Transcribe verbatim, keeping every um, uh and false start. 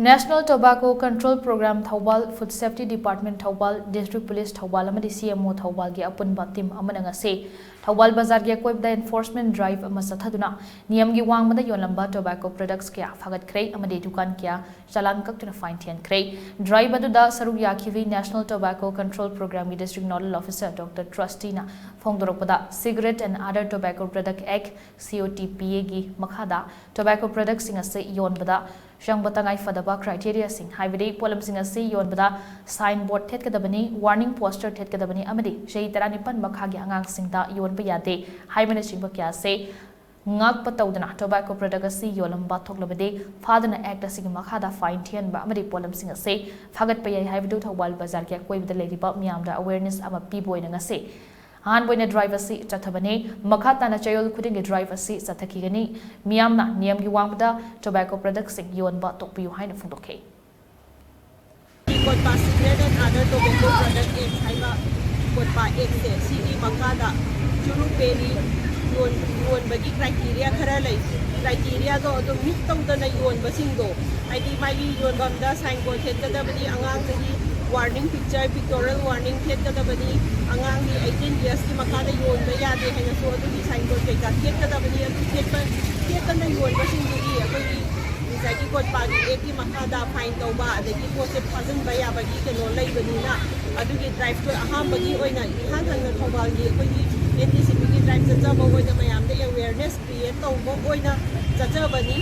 National Tobacco Control Program Thoubal, Food Safety Department Thoubal, District Police Thoubal ꯑꯃꯗꯤ C M O ꯊꯧꯕꯥꯜꯒꯤ ꯑꯄꯨꯟꯕ team ꯑꯃꯅ ꯉꯁꯤ ꯊꯧꯕꯥꯜ ꯕꯖꯥꯔꯒꯤ ꯑꯀꯣꯏꯕꯗ enforcement drive ꯑꯃ ꯆꯠꯊꯗꯨꯅ ꯅꯤꯌꯝꯒꯤ ꯋꯥꯡꯃꯗ ꯌꯣꯜꯂꯝꯕ tobacco products ꯀꯌꯥ ꯐꯥꯒꯠꯈ꯭ꯔꯦ ꯑꯃꯗꯤ ꯗꯨꯀꯥꯟ ꯀꯌꯥ ꯆꯂꯥꯟ ꯀꯛꯇꯨꯅ fine ꯊꯤꯍꯟꯈ꯭ꯔꯦ꯫ Drive ꯑꯗꯨꯗ ꯁꯔꯨꯛ ꯌꯥꯈꯤꯕꯤ National Tobacco Control Programꯒꯤ District Nodal Officer Doctor Trustyꯅ ꯐꯣꯡꯗꯣꯔꯛꯄꯗ, Cigarette and Other Tobacco Product Act, C O T P A ꯒꯤ ꯃꯈꯥꯗ tobacco productꯁꯤꯡ ꯑꯁꯤ ꯌꯣꯟꯕꯗ ꯆꯪꯕ ꯇꯉꯥꯏ ꯐꯗꯕ criteriaꯁꯤꯡ, ꯍꯥꯏꯕꯗꯤ ꯄꯣꯠꯂꯝꯁꯤꯡ ꯑꯁꯤ ꯌꯣꯟꯕꯗ sign board ꯊꯦꯠꯀꯗꯕꯅꯤ, warning poster ꯊꯦꯠꯀꯗꯕꯅꯤ ꯑꯃꯗꯤ ꯆꯍꯤ ꯇꯔꯥꯅꯤꯄꯥꯟ ꯃꯈꯥꯒꯤ ꯑꯉꯥꯡꯁꯤꯡꯗ ꯌꯣꯟꯕ ꯌꯥꯗꯦ ꯍꯥꯏꯕꯅꯆꯤꯡꯕ ꯀꯌꯥ ꯑꯁꯤ ꯉꯥꯛꯄ ꯇꯧꯗꯅ tobacco product ꯑꯁꯤ ꯌꯣꯜꯂꯝꯕ ꯊꯣꯛꯂꯕꯗꯤ ꯐꯥꯗꯨꯅ act ꯑꯁꯤꯒꯤ ꯃꯈꯥꯗ fine ꯊꯤꯍꯟꯕ ꯑꯃꯗꯤ ꯄꯣꯠꯂꯝꯁꯤꯡ ꯑꯁꯤ ꯐꯥꯒꯠꯄ ꯌꯥꯏ ꯍꯥꯏꯕꯗꯨ ꯊꯧꯕꯥꯜ ꯕꯖꯥꯔꯒꯤ ꯑꯀꯣꯏꯕꯗ ꯂꯩꯔꯤꯕ ꯃꯤꯌꯥꯝꯗ awareness ꯑꯃ ꯄꯤꯕ ꯑꯣꯏꯅ ꯉꯁꯤ ꯑꯍꯥꯟꯕ ꯑꯣꯏꯅ drive ꯑꯁꯤ ꯆꯠꯊꯕꯅꯤ꯫ ꯃꯈꯥ ꯇꯥꯅ ꯆꯌꯣꯜ ꯈꯨꯗꯤꯡꯒꯤ drive ꯑꯁꯤ ꯆꯠꯊꯈꯤꯒꯅꯤ꯫ ꯃꯤꯌꯥꯝꯅ ꯅꯤꯌꯝꯒꯤ ꯋꯥꯡꯃꯗ tobacco productꯁꯤꯡ ꯌꯣꯟꯕ ꯇꯣꯛꯄꯤꯌꯨ ꯍꯥꯏꯅ ꯐꯣꯡꯗꯣꯛꯈꯤ꯫ ꯀꯣꯠꯄꯥ Cigarette and Other Tobacco Product Act ꯍꯥꯏꯕ ꯀꯣꯠꯄꯥ Actꯁꯦ, ꯁꯤꯒꯤ ꯃꯈꯥꯗ ꯆꯨꯔꯨꯞ, ꯕꯦꯔꯤ ꯌꯣꯟ-, ꯌꯣꯟꯕꯒꯤ criteria ꯈꯔ ꯂꯩ꯫ Criteriaꯗꯣ ꯑꯗꯨꯝ meet ꯇꯧꯗꯅ ꯌꯣꯟꯕꯁꯤꯡꯗꯣ, ꯍꯥꯏꯗꯤ ꯃꯥꯒꯤ ꯌꯣꯟꯐꯝꯗ sign board ꯊꯦꯠꯀꯗꯕꯅꯤ, ꯑꯉꯥꯡꯗꯒꯤ warning picture, pictorial warning ꯊꯦꯠꯀꯗꯕꯅꯤ, ꯑꯉꯥꯡꯒꯤ eighteen yearsꯀꯤ ꯃꯈꯥꯗ ꯌꯣꯟꯕ ꯌꯥꯗꯦ ꯍꯥꯏꯅꯁꯨ ꯑꯗꯨꯒꯤ sign board ꯀꯩꯀꯥ ꯊꯦꯠꯀꯗꯕꯅꯤ꯫ ꯑꯗꯨ ꯊꯦꯠꯄ, ꯊꯦꯠꯇꯅ ꯌꯣꯟꯕꯁꯤꯡꯗꯨꯗꯤ ꯑꯩꯈꯣꯏꯒꯤ ꯉꯁꯥꯏꯒꯤ ꯀꯣꯠꯄꯥꯒꯤ Actꯀꯤ ꯃꯈꯥꯗ fine ꯇꯧꯕ, ꯑꯗꯒꯤ ꯄꯣꯠꯁꯦ ꯐꯥꯖꯤꯟꯕ ꯌꯥꯕꯒꯤ ꯀꯩꯅꯣ ꯂꯩꯕꯅꯤꯅ, ꯑꯗꯨꯒꯤ driveꯇꯣ ꯑꯍꯥꯟꯕꯒꯤ ꯑꯣꯏꯅ ꯏꯍꯥꯟ ꯍꯥꯟꯅ ꯊꯧꯕꯥꯜꯒꯤ ꯑꯩꯈꯣꯏꯒꯤ N T C Bꯒꯤ drive ꯆꯠꯆꯕ ꯑꯣꯏꯅ ꯃꯌꯥꯝꯗ awareness create ꯇꯧꯕ ꯑꯣꯏꯅ ꯆꯠꯆꯕꯅꯤ꯫